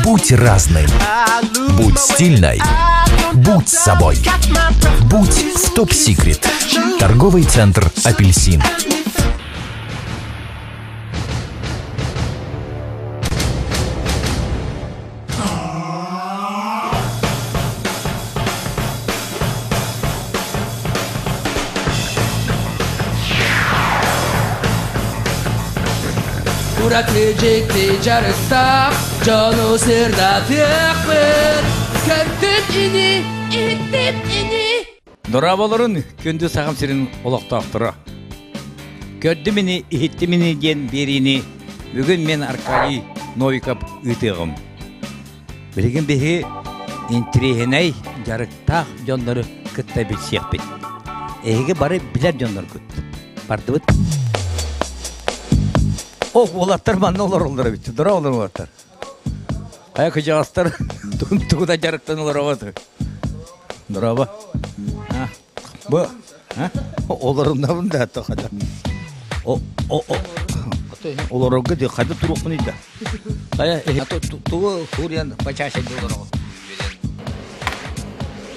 Будь разным. Будь стильной. Будь собой. Будь в Top Secret. Торговый центр «Апельсин». Ураты дьикти дьарыктаах дьону сырдатыахпыт Көрдүм ини, иһиттим ини Дорооболорун күндү Сахам сирин олохтоохторо. Көрдүм ини, иһиттим ини диэн биэриини бүгүн мен Аркадий Новиков ыытыаҕым. Билигин биһи интириэһинэй дьарыктаах дьоннору кытта билсиэхпит. Эһиги бары билэр дьонноргут. Бардыбыт. Ох, уолаттар манна олороллор эбит. Дорооболор уолаттар. Хайа кыдьаҕастар тугу да дьарыктан олороҕут. Дорообо. Бу олоруннабын да хата. О о о олорорго ди хайда туруохпун да. Хайа тугу хуриан почаще олороҕут.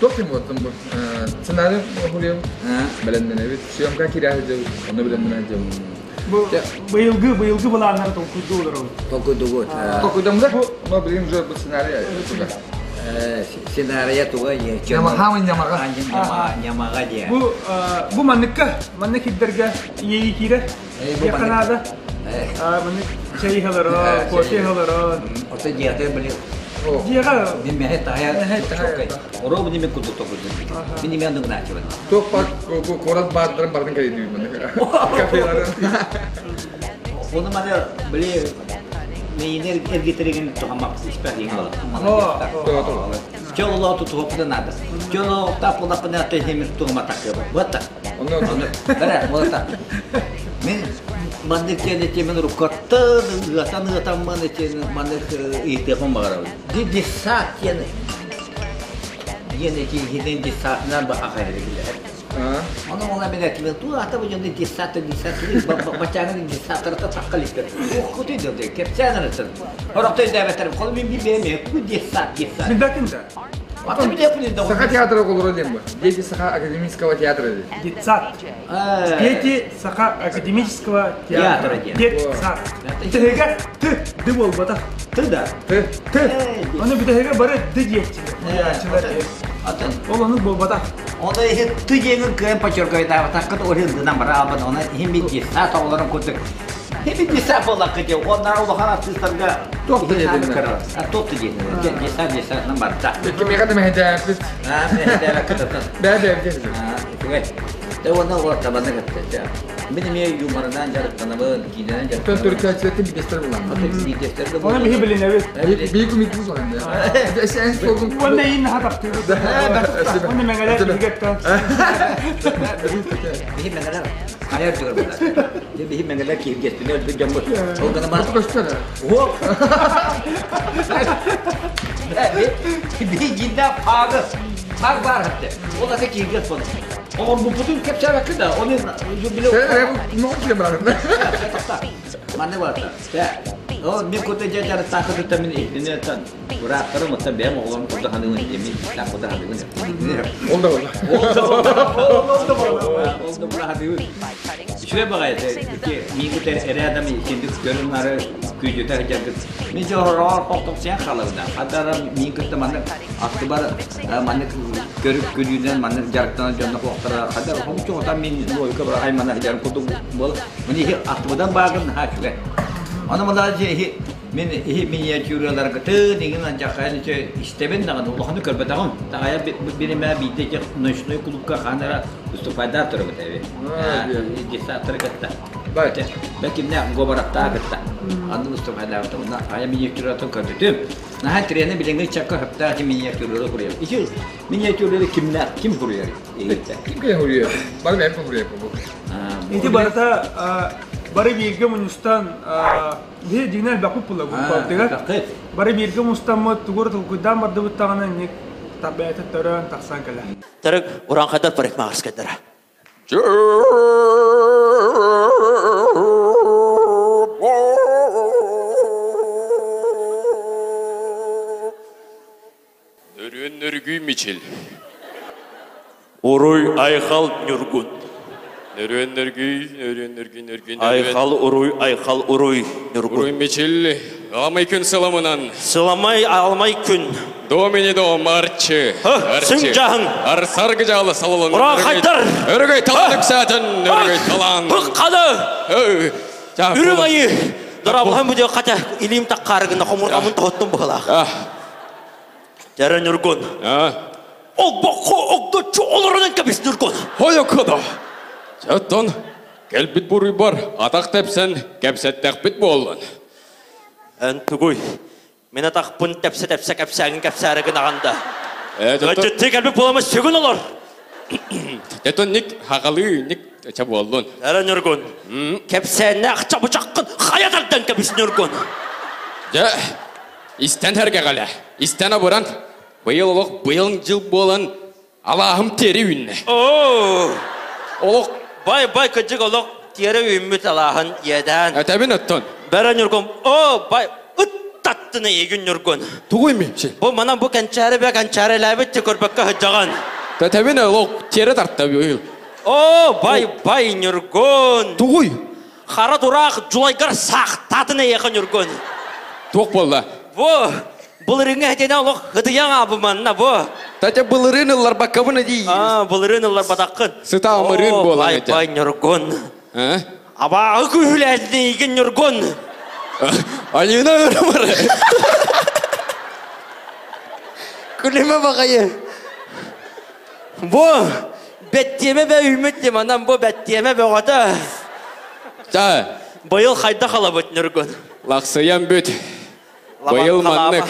Туох ким буолтум бу? Сценарий оһуруйум. Бэлэмнэнэбит. Съемка киирэ сылдьабыт. Онно бэлэмнэнэ сылдьабыт. Бу быйылгы быйылгы былааннары толкуйдуу олоробут. Толкуйдугут. Толкуйдамда. Но билигин уже бу сценарий туга. Сценария туга Нямаха нямаға. Нямаға диye. Бу бу манныкка маннык хиддерге иэйи киирэр. Яканаада. Маннык чэй халара, кофе халара. Ото диятер били. Диэҕэ Мин мэһэ тая Оро бу неме кудук токуйдун. Мин неме андыгын ачыбын. Туох бар куорат баардарын бардын кэлин кафеларын. Оны маны били мейинер эргитереген тухамак испер деген бала. Чоло тутуоппута надо. Чоло тапулаппына тэхемир тугама таккыба. Бата. Онно Бара, болата. Мен маннык тиэне темен рукаттан ыатан ыатан маны тиэне маннык иитиэхун баҕарабын. Ди десаат тиэне диэне тиэхинен десаатынан ба ахайры билэр. Ону ола мен этим ту ата бу жонды десаат десаат бачагын десааттарта таккаликтер. Ох, кути дылды, кепсәнер Хорохтой дәбәтер, кол мин бибеме, ку десаат десаат. Билбәкин да. Ата биле да. Саха театра олорор диэн бу. Дети Саха академического театра диэн. Детсад. Дети Саха академического театра. Детсад. Бүтэһигэ т ды буолбатах. Ты да. Ты. Т. Ону бүтэһигэ бары ды диэччилэр. Атын. Ол ону буолбатах. Оны ихи ты диэҥин кыайан подчеркивает, орин дынан бара албан, оны хим би десаат оҕолорун курдук. Хим би десаат буоллахха дии, оннара улахан артыыстарга Туох да диэтиннэр. Туох да диэтиннэр. Десаат десаатынан барда. Кимиэхэ да мэһэйдээппит. Аа, мэһэйдээбэккэ Бээ бээ бээ. Үчүгэй. Дэ уонна уолаттабаны кытта. Мин эмиэ юморынан дьарыктанабын, киинэнэн Тön дьарыктанабын. төрүтээччилэртэн биирдэстэр булан. Атын биирдэстэр да Оны биһи билинэбит. Биир күн икки булан. Сен солдун. Уонна иин наха таптыыбыт. Уонна мэҥэлэр биһигеттэн. Биһи мэҥэлэр хайар түгэр булар. Дэ биһи мэҥэлэр киһиргэспинэ өлбүт дьоммут. Ол гына бар. Көстөр. О! Биһи жинда пагы. Паг бар хатты. Ол аса киһиргэс болар. Оҕорбуппутун кэпсээбэккэ да, оны биле Ну, кем бар. Манны барта. О, мен кута жа тахы мен ихнене тан. Урааттарым оттан бэйэм оҕолорум курдук ханыгын эмин тах курдук ханыгын. Ол да болла. Ол да болла. Ол да болла ханыгын. Үчүгэй баҕайы ити миигит эрэ адам итинник көрүн ары күйдүтэ сылдьаргыт. Мин дьэ хороҕор хохтохсуйан хаалабын. Хадара миин кытта маннык аттыбар маннык көрүк күлүүнэн маннык дьарыктанар дьонно хуохтара хадара хомуччу отан мин логика бар аймана сылдьарым курдук буол. Мин ихи аттыбыдан баагын наһаа үчүгэй. Аны мала ихи мин ихи миниатюраларгытын игин анчахайын иче истэбин даҕаны улаханы көрбөтөҕүм. Таҕайа биримэ биирдэ ночной клубка хаанара выступайдаа турабыт эби. Десааттары кытта. Бэкимнээх говораттаа кытта. Анны выступайдаабыта уна ая миниатюратын көрбүтүм. Наһаа трени билиҥҥи ыччакка сөптөөх миниатюралары хуруйар. Ити миниатюралары кимнээх ким хуруйар? Ким кем хуруйар? Бары бэйэм хуруйар бу. Ити барыта бары бииргэ мунньустан биһи дьиҥинэн элбэхпит буолла группабытыгар. Бары бииргэ мустаммыт тугу толкуйдаан бардыбыт даҕаны инник бэйэтэ төрөөн тахсан кэлэр. Тарык урааҥхайдар парикмахерскайдара. Мичил. Уруй Айхал Ньургун. Нөрүөн нөргүй, нөрүөн нөргүй, нөргүй, нөрүөн. Айхал Уруй Айхал Уруй Ньургун. Уруй Мичил, аламай күн сыламынан. Сыламай аламай күн. Домини дом арчы. Сың жаһын. Арсаргы жалы салалын. Ураңхайдар. Өрөгөй талан үксәтін, өрөгөй талан. Хыққады. Үрүң айы. Дорабылхан бүде қата илим таққарыгына хомурғамын тоғыттым бұғылақ. Жара Ньургун. Ол баққо огдочу олорунан кэбис Ньургун. Хойо кыда. Жаттон, кэлбит буруй бар, атақ тәпсен, кәпсәттәқпит боллан. Эн тугуй. Мен атақпын тәпсә-тәпсә кәпсәңін кәпсәрігін ағанда. Өтті кәлбі болама сүгін олар. Тетон ник хағалы, ник ча боллун. Жара Ньургун. Кәпсәне ақча бұчаққын хаятардан кәбіс Ньургун. Жа, истен әрге қаля. Истен абыран. Быйыл олық быйыл жыл болан Аллахым тері үнне. О! Олық. Бай-бай кыжык олық тері үміт Аллахын еден. Әтәбін өттон. Бәрі Ньургун. О, бай, ыттаттыны егін Ньургун. Тугуй ми? Бу мана бу кәнчәрі бе кәнчәрі ләбіт те көрбәккә хыджаган. Тәтәбін олық тері тартты быйыл. О, бай, бай Ньургун. Тугуй. Қара турақ жулайгар сақтатыны еқін Ньургун. Туқ болды. Бу, былырыңа әтені олық хыдыяң абы манна бу. Тәтә былырын ыллар баккабын әди. А, былырын ыллар батаққын. Сыта амырын болан Бай, әте. бай Ньургун. А? Абағы күхіләдіне егін Ньургун. Алина ырымыр. Күліме бағайы. Бу, бәттеме бә үміт дем, анам бу бәттеме бә оғата. Жа. Быйыл қайда қалабыт Ньургун? Лақсыян бүт. Быйыл маннык.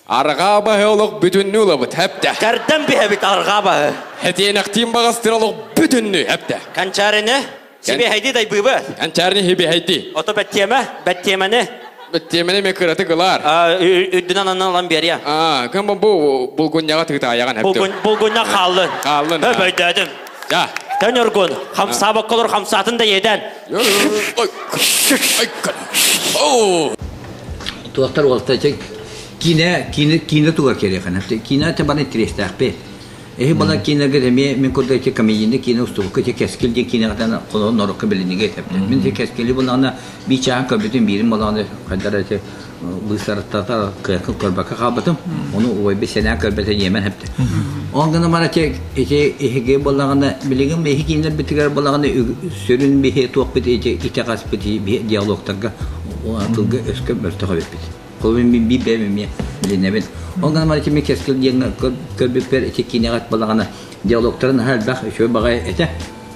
Арға бағы олық бүтінні улабыт, әпті. Кәрден бе бит арға бағы. Хәтен бағастыр олық бүтінні, әпті. Канчарыны? Сибе хайди дай быбы. Канчарыны хибе хайди. Ото бәттеме, бәттемені. Бәттемені ме кыраты кылар. Үддінен анан алан берия. А, кім бұл бұлгунняға тыгыта аяған әпті. Бұлгуння қалды. Қалдын. Хөп өйдәдім. Ja. Төн Ньургун, хамса баққылыр хамсатын да еден. Туақтар олта кине кине кине тугар керек ана. Кине те бана интерестәк Эхи бала кинеге деме мен көрдө те комедийне кине устубукка те кескил де кине гатана коло норокка билиниге тепте. Мен те кескили булана бичаан көбүтүн бирин баланы кайдара те бысарттата кыркы көрбакка кабытым. Оны ой бесенә көрбәтә yemen хепте. Онгана мара те эте эхиге балагана билигин бехи кинер битигер балагана сөрүн бихи туак бит эте ите кас бит диалогтарга тылга өскө мөртө бит. Колбин би би бе ми билинебин. Онгана мара те кескил диэн көрбүппер эте кинегат балагана диалогтарын хәл бах шөй багай эте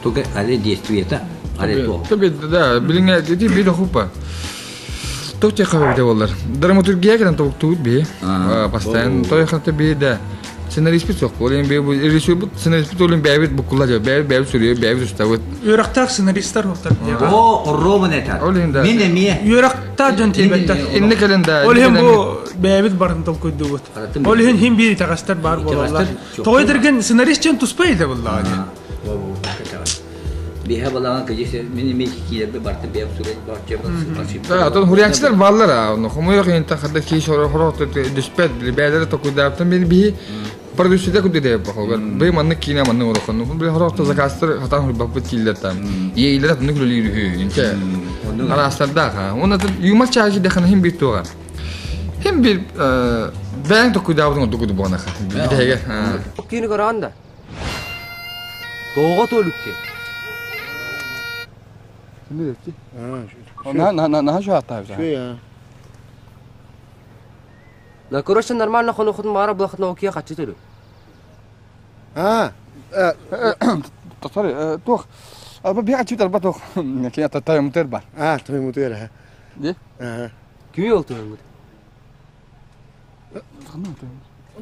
туга але действиета але то. Tabii да, билиңе деди бил хупа. Ток те хабар болар. Драматургия келен ток туут би. Постоянно той хаты би да. Сценарист бит сок. Олен би бу режиссер бу сценарист бит олен бәбит букула жа бәбит бәбит сүрү бәбит уставыт. Үөрөхтәэх сценаристтар олтар. О, ровно это. Олен да. Мен эме. Үөрөхтәэх дьон тиэбэттэр. Инне келен да. Ол иһин бу бэйэбит барын толкуйдуубут. Ол иһин хин биир итэҕэстэр баар буолаллар. Тоҕо этэргэн сценарист дьон туспа идэ буллаҕа. Биһэ балаган кыжы мен эме киербе барты бэм сүрен бар чебен. Да, отон хурьянчылар баллар а, ну хомойок инта хадда ки шоро хоро дүспет бәдәре токудаптан бир би продюсерде күдө деп бахалгар. Бу манны кина манны орохон. Ну бу хоро заказтар хатан хур баппыт киллер там. Ейлер тны күлү йүрү. Инче. Ана астарда ха. Уна юмар чаги дахана хим бир туга. Хим бир бәң токудаптан токуду бона ха. Бидеге. Кини көрәндә. Тоға төлүкке. На на на شو عطاها شو يا На короче нормально хону худун мара булахытна окия качы төлү. اه Сори, тух. Алба би ачып алба тух. Кен ата тай мутер бар. اه تمام مدير ها Не? اه Кими ол төлү?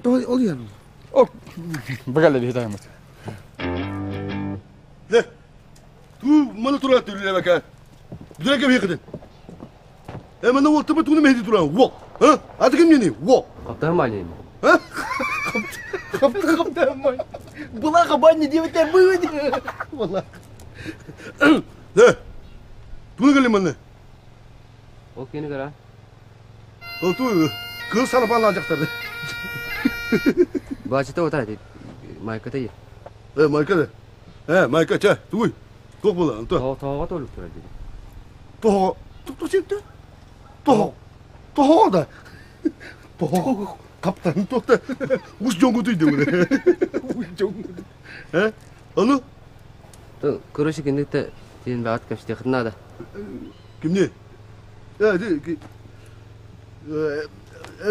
Ол яны. О, багала би тай мутер. ده تو مالا ترى تقول لك بدرك بيقدن اما نو تبى تقول مهدي ترى و ها هذا كم يني و Каптан малин. ها خبط خبط ماي بلا خباني دي بتاع بودي والله ده تقول قال لي من Ол кини көрә. تو كل سنه بالله جختر Бачыта ота майката е. Э, майка да. Э, майка чэ, тугуй? Туох була, онто? Тоҕо толук турар диди. Тоҕо, тоҕо сипте? Тоҕо, тоҕо да. Тоҕо, каптан туохта. Ус жонгутуй дегүле. Ус жонгутуй. Э, аны? Короче, киндикте тиен баат кэпсиэххин наада. Кимни? Э,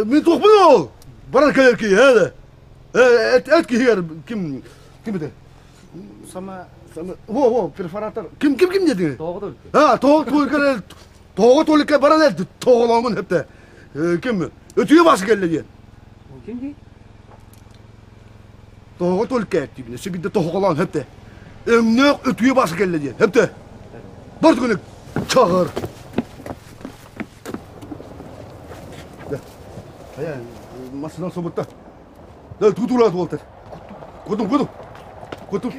мин туохпун ол? Барар кэлэр киһи, э, эт эт киһигэр ким ким этэ? Сама сама во во перфоратор. Ким ким ким дедиң? Тоҕо только. А, тоҕо только тоҕо только баран элди тоҕолоңун хепте. Ким? Өтүө басы келле диэн. Ким дии? Тоҕо только эттибине, сибидде тоҕолоон хепте. Өҥнөөх өтүө басы келле диэн. Хепте. Бар түгүнүк чағыр. Ая, масынан собутта. Да, тутулат болтар. Кутум, кутум. Кутум.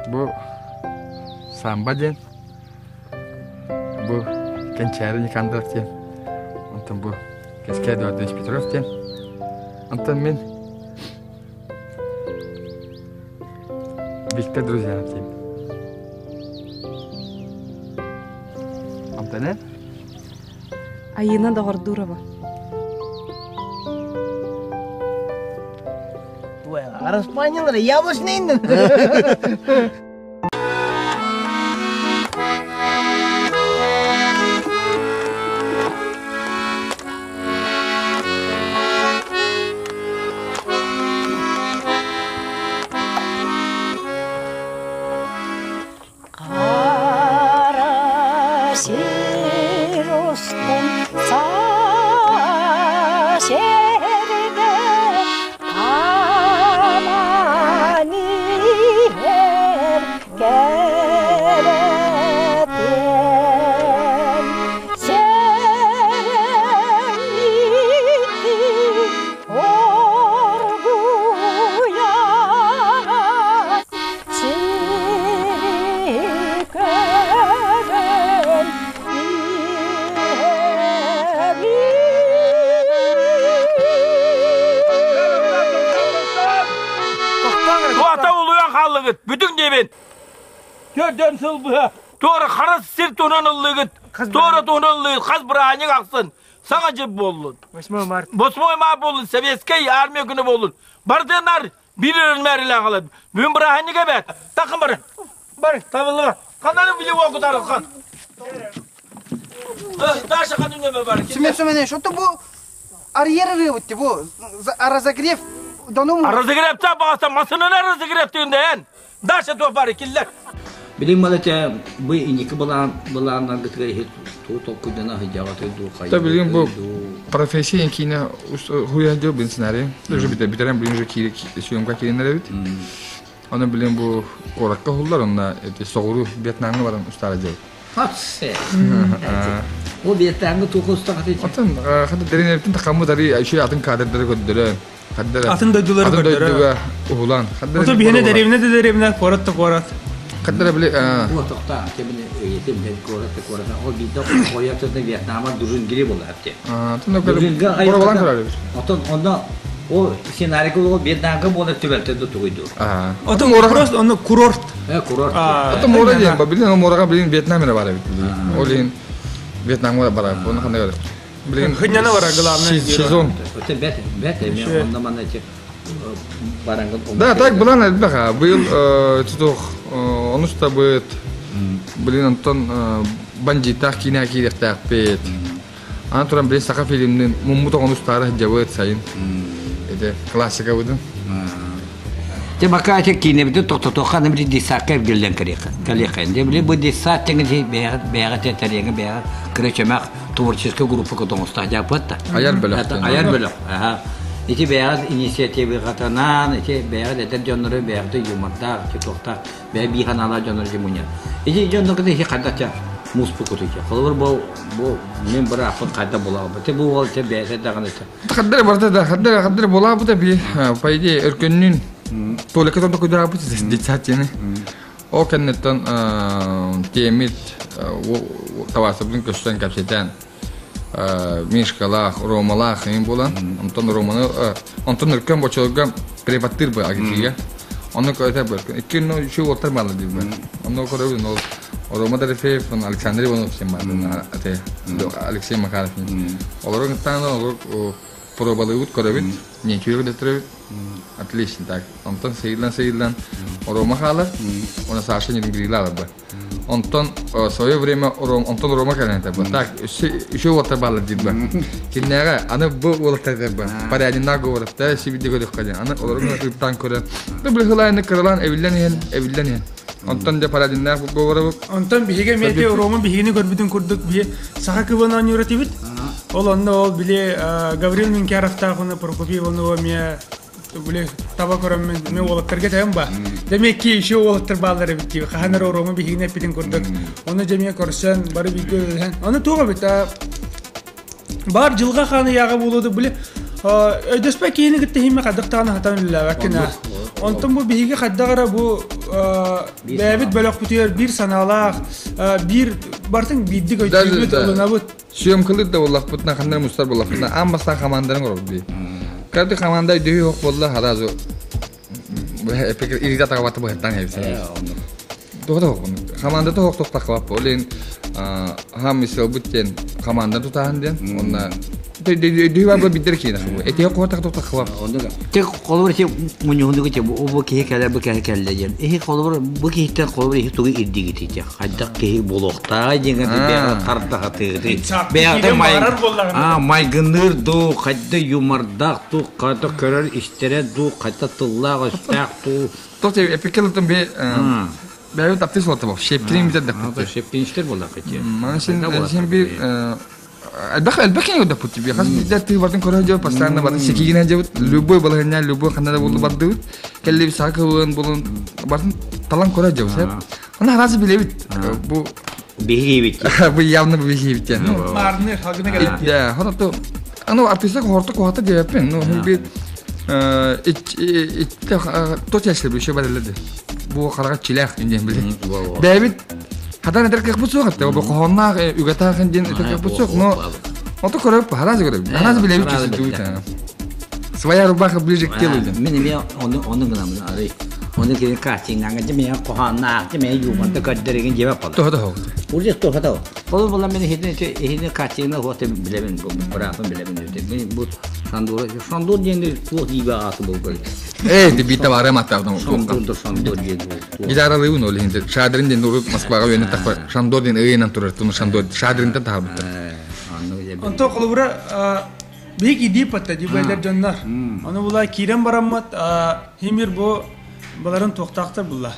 Бу самба диэн. Бу Кэнчээри Никандров диэн. Онтон бу Кэскэ Эдуардович Петров диэн. Онтон мин Виктор Друзьянов диэн. Онтон эн? Айыына Доҕордуурова. Распанилар, яблочный Қара сер устун жерде аман иһэр кэрэтиэн Сэрэммити оргуйаҕас сири көрөн Туата улуйан хааллыгыт, бүтүҥ диэбин. Төрдөн сыл быһа туора харас сир туһунан ыллыгыт, туора туһунан ыллыгыт, хас бырааһынньык ахсын саҥа дьыл буоллун. 8 март. 8 март буоллун, советскай армия күнэ буоллун. Бардыаннар биир өрүнмээрилээх ылан. Бүгүн бырааһынньык эбээт. Тахын бары. Бары, табыллыма. Хананы били уокутарылхан. Даша ханын бар. Семен Семенович, что бу арьер рыбы, бу разогрев дону. Разогрев та бағаса масынын разогрев түйінден. Даша туа бары киллер. Билин малата бу инники былаан былааннаргытыгар иһит туу толкуйдана сылдьаҕа дуу Та билигин бу профессия киинэ хуйа дьыл бин сценарий. Уже битэ бүтэрэн билин уже съемка киириннэр эбит. Оны билин бу куоракка уһуллар, онно эти соҕуруу Вьетнамҥа баран устаара дьыл. Хатсе. Ол Вьетнамҥа туох устаҕатый? Оттон хата дэринэбитин тахаммыт ари еще атын кадрдары көрдөрөн. Атын дойдулары Атын көрдөрө. дойдуга уһулан. Ото биһиэнэ дэриэбинэ да дэриэбинэ, куорат да куорат. Хаттара били Бу тохта кемини ыйытым бен куорат да куорат. Ол биирдэ ойатыны Вьетнама Дужингири буолар апте. Королан көрөр. Отон онно ол сценарий ол Вьетнамга буолар түбэлтэ да тугуйду. Отон просто онно курорт. Э курорт. Ото мора диэн, билин мораға билин Вьетнам эрэ бар эбит. Ол иһин Вьетнамга барар. Оны ханна көрөр. Билин Хынньана барар главное. Сезон. Өтө бэт бэт эми онно манна эти барангын Да, так былан элбэх. Быйыл тутух онус та быт. Блин, Антон бандиттаах киинэ киириэхтээхпит. Аны туран билин саха фильмнин муммут оҕону устаары сылдьабыт сайын. Ити классика быдын. Те бака ати киинэбитин тохтотуохха аны били детсадка эргиллэн кэлиэххэ. Дэ били бу детсад тэҥэ бэйэҕэ бэйэҕэ тэриэҥэ бэйэҕэ кыра чөмөх творческай группа котоҥустаах дьааппыт да. Айар бөлөх. Айар бөлөх. Аха. Ити бэйэҕэ инициативаҕытынан, ити бэйэҕэ эдэр дьоннору бэйэҕитэ юмордаах, ити туохтаах, бэйэ бии ханаалаах дьоннору ити мунньар. Ити дьоннорго ити хайдах муспу кутуйа. Холобур бу бу мин бырааппын хайдах булаабыт. Ити бу уол ити бэйэтэ даҕаны Хаддара барда да, хаддара хаддара булаабыта би, по идее, өркөннүн Толика тон токуйдаабыт детсад Ол кэнниттэн тиэммит табаарыстарбын көрсөн кэпсэтэн Мишкалаах, Ромалаах эҥин буолан, онтон Романы, онтон Өркөн Бочолга преподтыыр бу агитига. Онно көрөтө бу. Икки ну үчү уолтар баалар диибин. Онно көрөбүн ол Рома Дорофеев, Александр Иванов диэн баалар. Алексей Макаров. Олорун кыттаан олор пробалыыбыт көрөбүт, нечего дөттөрөбүт. Отлично так. Онтон сыйыллан-сыйыллан Рома хаалар, уонна Саша Нерюнгрила алар Онтон в свое время онтон Рома кэлэн этэ бу. Так, үсө уолаттар баалар диир ба. Киннээҕэ аны бу уолаттар этэр ба. Порядиннаах говорят, сибидде көрүөххэ диэн. Аны олорун ыыптаан көрө. Бу хылайны кыралаан эбиллэн иһэн, эбиллэн иһэн. Онтон дьэ парадиннаах говоробут. Онтон биһиги эмиэ Рома биһигини көрбүтүн курдук биһи саха кыбын оонньуур этибит. Ол онно ол били Гаврил Минкяровтаах уонна Прокопий Иванова эмиэ били таба көрөммүн эмиэ уолаттарга этэбин ба. Дьэ эмиэ икки еще уолаттар бааллар эбит дии. Хаһан эрэ Рома биһигини эппитин курдук. Ону дьэ эмиэ көрсөн бары бииргэ үлэлэһэн. Ону туох эбит Бар дьылҕа хаан ыйааҕа буолуо да били өйдөспөт киһини кытта иһиммэ хайдах даҕаны хатан үлэлээбэккин аа. Онтон бу биһиги хайдах эрэ бу бэйэбит бөлөхпүтүгэр биир санаалаах биир бартын биирдик өйдүүбүт ылынабыт. Съемкалыыр да буоллахпытына ханна мустар буоллахпытына аан бастаан хамаандарын оҥоробут дии. Каждый команда өйдөһүү суох буолла сразу Илиитэ атаҕабата быһыттан хэбисэ. Тоҕо Хамаанда тоһох тохтаххабаппа. Ол иһин хаам сылбыт диэн хамаанда тутааһын диэн. Онна өйдүү бар биддер киинэ. Этиһэ куотах тохтаххабап. Те холобур те муньуһунугу те бу киһи кэлэр бу киһи кэллэ диэн. Иһи холобур бу киһиттэн холобур иһи тугу ирдигити те. Хайдах киһи буолуохтааҕа диэҥэ бэйэҕэ тардахатыгыты. Бэйэҕэ майгынныыр дуу, хайда юмордаах дуу, хайда көрөр истэрэ дуу, хайда тыллаах-өстөөх дуу. Тот эпикелытын би бэйэ таптыы суолта бу. Шепкин битер да. Шепкинчтер буолла кити. Маны сен сен би элбэх элбэх киһи көрдөппүт би хас биирдэ тыы бардын көрө дьэ постоянно барды секигинэ дьэбит любой балаһынньа любой ханна да булду бардыбыт келли сака кылын булун бардын талан көрө дьэбит Аны араас билэбит. Бу биһиибит. Бу явно бу биһиибит диэн. Маарны халгына кэлэн. Да, хорото аны артистка хорто куһата диэппин. Ну, бир итте тот яшли бу еще барылды. Бу карага чилэх диэн биле. Бэбит хатан этер кыхпыт суох этте. Бу кохоннаах үгэтаах диэн этер кыхпыт суох. Но ото көрөп, хараз көрөп. Хараз билэбит чувствует. Своя рубаха ближе к телу диэн. Мин эмиэ ону ону гынамын арый. Оны кини кастингҥа дьэ хоһооннаах дьэ юморда көрдөрүгүн дьиэбэ пала. Тоһо тоһо. Урдьа тоһо тоһо. Ол була мен иһини иһини кастингна хуота билэбин бу быраапын билэбин мен бу Шандур Шандур диэн туох диибэ ааты булгар. Э, биитэ баара маттаабытым. Шандур да Шандур диэн. Гитаралыыбын ол иһин. Шадрин диэн урут Москваҕа үөнэ тахпар. Шандор диэн ыйынан турар. Туну Шандор Шадринтан таһаарбыттар. Онто холобура Биһиги дииппатта дибайлар дьоннор. Ону була киирэн бараммыт химир бу баларын туохтаахтар булла.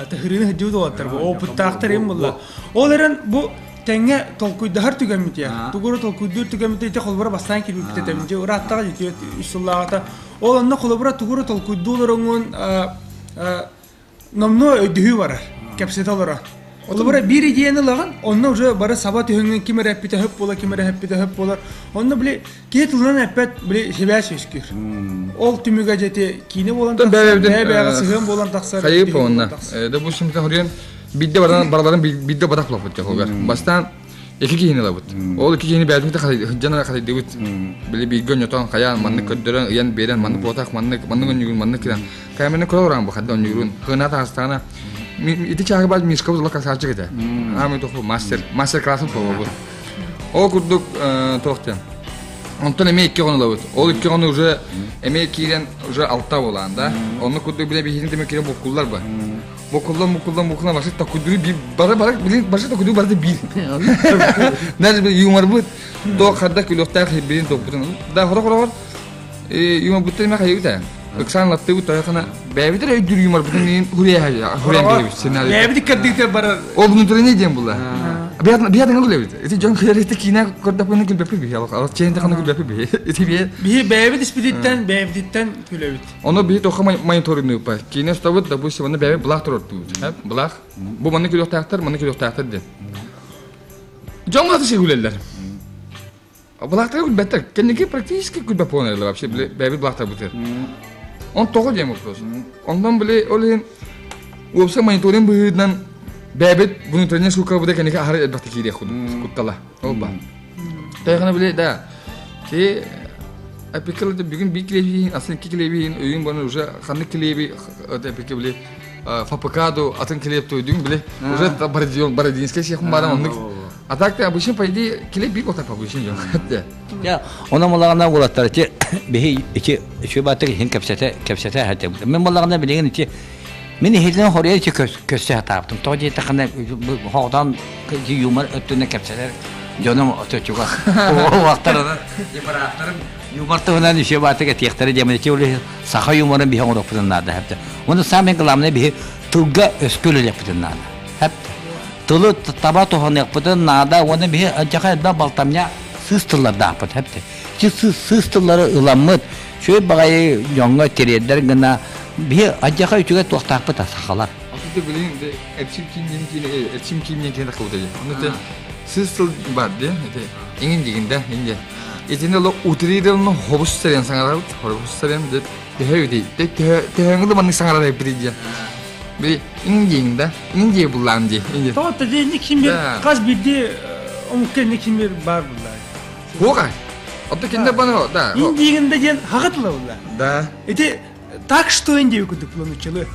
Тыһырыыны сылдьыбыт уолаттар бу опыттаахтар им булла. Ол эрэн бу тэҥҥэ толкуйдаһар түгэммит я. Тугуру толкуйдуур түгэммит ити холбура бастаан киирбиппит этэ. Дьэ ырааттаҕа дьүтүөт үс сыллааҕыта. Ол онно холобура тугуру толкуйдуулар оҥуон номнуо өйдөһүү барар, кэпсэтэ олорор. Холобура биир идеяны ылаҕын, онно уже бары саба түһүҥҥүн ким эрэ эппитэ сөп буолар, ким эрэ эппитэ сөп буолар. Онно били киһи тылынан эппэт, били сибээс үөскүүр. Ол түмүгэ дьэти киинэ буолан тахсар, бэйэ-бэйэҕэ сыһыан буолан тахсар. Хайыы онно. Допустим, хоруйан бидде бараларын бидде батах лопут хогар. Бастаан Ики киһини ылабыт. Ол ики киһини бэйэтин сылдьан хатыйдыбыт. Били бииргэ онньотон хайаан маннык көрдөрөн, ыйан биэрэн, маннык буотах, маннык, маннык онньугун, маннык киирэн. Кэмэни көрө олорон бу хадда онньугун. Хына таастаана. Ити чааһы баар Мишка була красавчик этэ. Аамый тоху мастер, мастер классын буолбут. Ол курдук туох диэн. Онтон эмиэ икки оҕону ылабыт. Ол икки оҕону уже эмиэ киирэн уже алта буолаан да. Онно курдук билэ биһигин тэмэ киирэн буккуллар ба. Букуллан букуллан букуллан башы токуйдуру биир бары бары билин башы токуйдуру барыта биир. Даже bir юморбут то хадда күлүөхтээх билин топпутун. Да хоро хорогор юморбуттан эме хайыгыта. Ыксаан латтыбыт тойохана бэйбитер өйдүр юморбутун мин хуруя хуруян келебит сценарий. Бэйбит кырдыктар барар. Ол внутренний диэн була. Биятыңа күлэбит. Ити дьон күлэр киинэ көрдөппүнэ күлбэппи биһи. Алыс чэйинте хана күлбэппи биһи. Ити бие. Биһи бэйбит испититтэн бэйбититтэн күлэбит. Ону биһи тоха мониторингныыппа. Киинэ устабыт, допустим, онно бэйэбит былаах туруортуубут. Былаах. Бу манны күлүөхтээхтэр, манны күлүөхтээхтэр диэн. Дьон бата күлэллэр. Былаахтары күлбэттэр. Кэнники практически күлбэт буолан эрэллэр вообще бэйэбит былаахтарбытыгар. Он тоҕо диэн вопрос. Онтон били ол иһин уопсай мониторинг быһыытынан бэйэбит внутренняя ссылкабыта кэнники аһары элбэхтик киириэх куттала. Ол баар. Тайхана били да ки эпикел бүгүн биир килиэби атын икки килиэби өйүн баны уже ханнык килиэби эпике били ФПК атын килиэп тойдуң били уже Бородинская сехун бааран оннук. А так ты обычно по идее килиэп биир отап обычно дьон. Я она малағана уолаттар ити биһи ити үчүгэй бааттык иһин кэпсэтэ кэпсэтэ сатыыбыт. Мин малаҕана билигин ити мин иһитинэн хоруйа ити көссө сатаабытым. Тоҕо диэтэххинэ хоҕутан юмор өттүнэн кэпсэтэр дьонум чугас уохтарынан бырааттарым юмор туһунан үчүгэй бааттык этиэхтэрэ диэмин ити ол саха юморын биһи оҥоруохпутун наада хэптэ. Уонна самое главное биһи тылга өскө үлэлиэхпитин наада. Хэптэ. Тылы таба туһаныахпытын наада уонна биһи адьаха элбэх балтамньа сыыс тыллардаахпыт хэптэ. Ити сыыс тыллары ыламмыт үчүгэй баҕайы дьоҥҥо тириэрдэр гына биһи адьаха үчүгэй туохтаахпыт сахалар. Аты билин эрчим киин диэн эрчим киин диэн киһи тахыбыта дии. Ону те сыыс тыл бар дии. Ити иҥин дигинде инде. Итини олох утрированно хобус сэрен саҥарабыт. Хобус сэрен деп төһө үдей. Төһө төһөҥү маннык саҥарар эппит диэн. Би иҥ да иҥ дии буллаан дии. Тоҕо инник ким бир хас биирдии омукка инник ким бир баар буллаа. Хуга. Отто кинде баны да. Ин диигинде диэн хаҕа тыла булла. Да. Ити так что инди курдук булануччалы.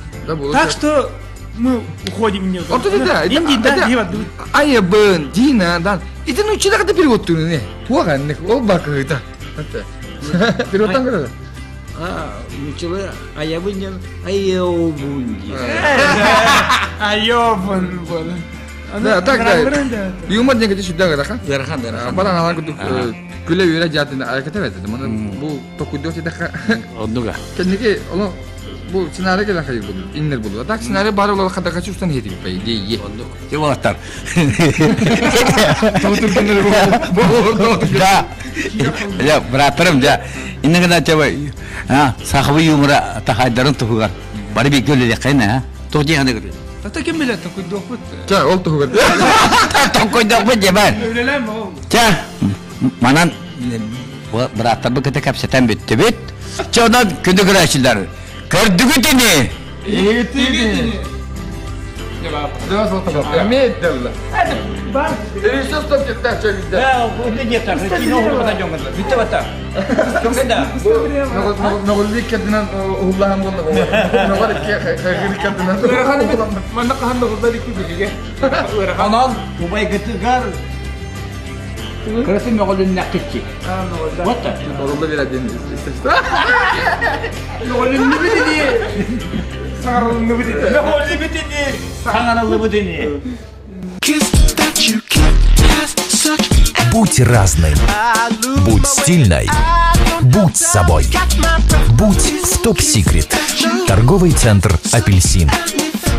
Так что мы уходим не. Отто да. Инди да дии бардыбыт. Айыбын, Дина, дан. Ити нучча да перевод туны. Хуга ол бакыта. Переводтан көрө. Нуччалы айабын диэн айеобун диэн. Айобун буолан. Да, так да. Юмор диэн кити сүрдээх ыарахан. Ыарахан, ыарахан. Баран алан курдук күлэ үөрэ дьаатын айаката бэт. Маны бу токуйдуох диэтэххэ. Оннуга. Кэнники оло бу сценарий кэлэн хайыр буду. Иннер буду. Так сценарий бар олор хадакачы устан хетик по идее. Оннук. Тимоттар. Да. Я, братарым, да. Иннигина тебе, а, сахабы юмора тахайдарын туһугар. Бары би көлөлөккайна, а? Туох диэхэ көрү. Тата ким билэр токуйдуохпут. Ча, ол туһугар. Токуйдуохпут дебар. Үлэлээн ол. Ча, манан бырааттарбыт кытта кэпсэтэн бүттүбүт. Чэ, онон күндү көрөөччүлэр, көрдүгүт ини? Иһиттигит ини? Онон убайгытыгар кыратын мөҕүлүннэххитчи. Вот так. Мөҕүлүннүбүт ини. Саҥарылынныбыт ини. Мөҕүллүбүт ини. Саҥарыллыбыт ини. Будь разным. Будь стильной. Будь собой. Будь в Топ Секрет. Торговый центр «Апельсин».